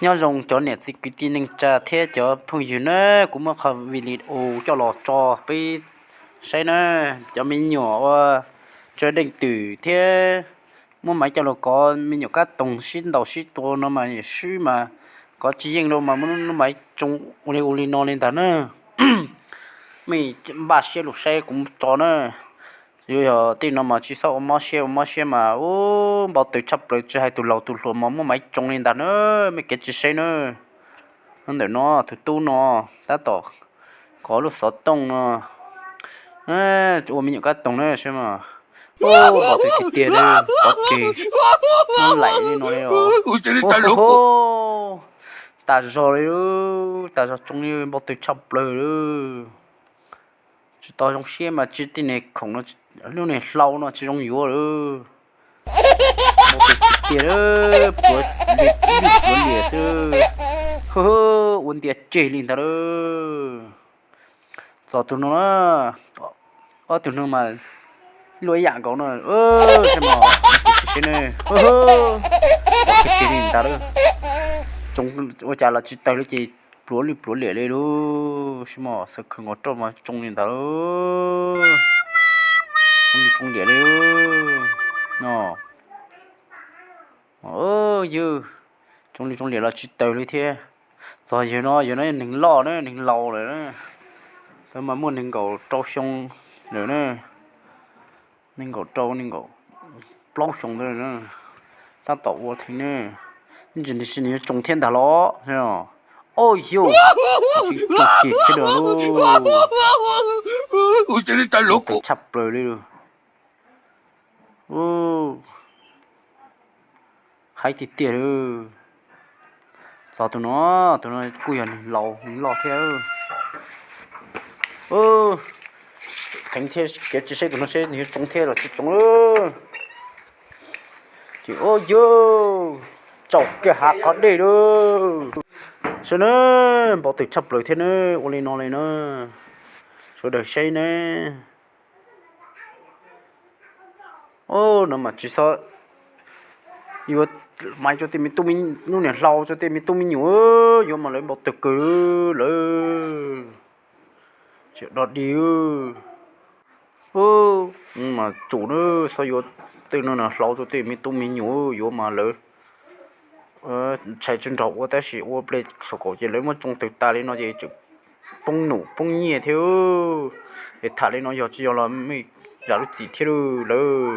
Nyob zoo cov niam txiv kwv tij neej tsa thiab cov phooj ywg na, kuv muab qhov video coj los tso peb saib na. Cov me nyuam ua tsawg deej twm thiab muab maiv coj los kov me nyuam kab toog sib ntaus sib tua no mas swb mas kov tsis yeej rau mas muab lub maiv tsoo ua li ua li no li ntag na. Mej npaj siab lug saib kuv tso na. Yuav yog tej no mas tsis txhob ua mob siab, ua mob siab mas ub npau taws tshaj plaws, tsis hais tus laus tus hluas mas muab maiv tsoo li ntag na. Mej kev tsis saib na. Ntawm no tus tub no tab tom kov lub xov tooj no ua me nyuam kab toog na saib mas. Ub npau taws tiag tiag li, kov tseg, muab laim li no li os. Tas zog li, tas zog tsoo li, npau taws tshaj plaws li. Tsis tau zoo siab mas tsis, tej niag khoom no, lub niag hlau no tsis zoo yuav lawm. Npau taws tiag tiag, pluav li pluav liam xwb. Ua ntias tseg li ntag lawm. Txog tus no na, ob tug no mas luaj ib yam nkaus no. Saib mas, tsis saib ne, tseg li ntag lawm. Ua cas los tsis tawg li ces pluav li pluav liam li lub, saib mas xav khaws nkaus rau mas tsoo li ntag lawm. Tsoo li tsoo liam li no. Yog tsoo li tsoo liam los tsis tawg li thiab. Txog yawg no, yawg no neeg loj na, neeg laus lawm na. Tau mas muaj nees nkaum rau xyoo lawm na. Nees nkaum rau, nees nkaum plaub xyoo ntawd na. Tab tom ua theej ne, ntsis ntsis nws yuav tsoo thiab ntag los. Au yog, tsis tsoo kiag thiab lawm. Tshaj plaws li. Haib tiag tiag li. Txog tus no, tus no kuj yog neeg laus neeg loj thiab. Theev thiab, kev tsis saib tus no seb nws yuav tsoo thiab los tsis tsoo. Ces ua yog tsaus kiag hav qhov dej lawm. Saib na, npau taws tshaj plaws thiab na, ua li no li na. Sawv daws saib ne. Au, no mas tsis txhob yuav maiv rau tej me tub, lub niag hlau rau tej me tub me nyuam, yuav mas lawv npau taws kawg lawm. Tseem dog dig mas tsum na, txhob yuav tej no hlau rau tej me tub me nyuam, yuav mas lawv ntshai tsis nrog ua tab sis ua ple saum kaum ces lawv muab tsoo tawg tas li no ces tseem poob num poob nyiaj thiab. Es tham li no yog tsis yog los mej zam lub txim thiab lawm.